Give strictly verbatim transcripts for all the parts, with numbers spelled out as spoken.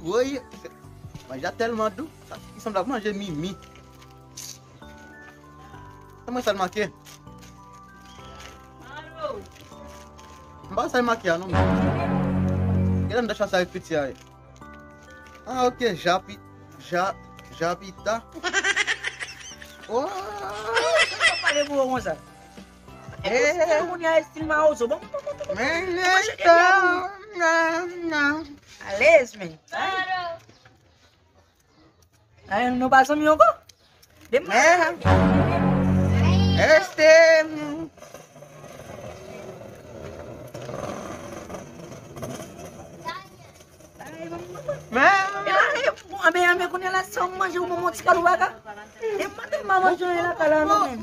Woy, manje a tèlman dou, sa ki sanble ak manje mimi. Sa mwen sa l manke. M pa sa l manke a non. Gade m da chase avèk piti a. Ah, ok, japi, ja, japita. Oh. Pale pou ou konsa. Eh. Kounye a estil mawozo. Bon, bon, bon, bon, bon. Men, men, men, men. Alèz, men. Ay, nou pa zanmi ankò? Demen. Este. Men. Anben, anben, kounye a la, sa w manje, ou manje ti kal ou baka. E mwen te mal manje la, kal la, non, men.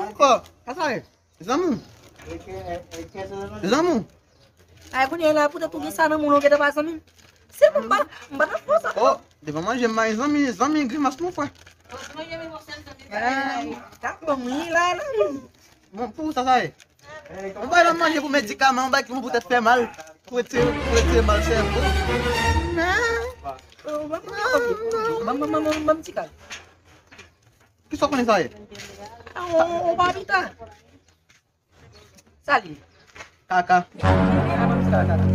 Ankò, sa sa ye? Zanmi. Zanmi. Ay, kounye a la, poutèt ou gen sa nan moun, ou gentan pa zanmi m. Se mwen, m pa, m pa nan fò sa. Oh, devan manje, m bay zanmi, zanmi, grimas, mon frè. Ay, ta bon, wi, la, la. Bon, pou sa, sa ye. Mwen bay nan manje pou medikaman, mwen bay ki pou tèt fè mal. Pou retire, pou retire mal sèvo. Ban m, ban m, ban m, ban m ti kal. Kisa w konnen sa ye? Ah, on, on pa pita. Sa li ye? Kaka. Ah, ban m ti kal kaka.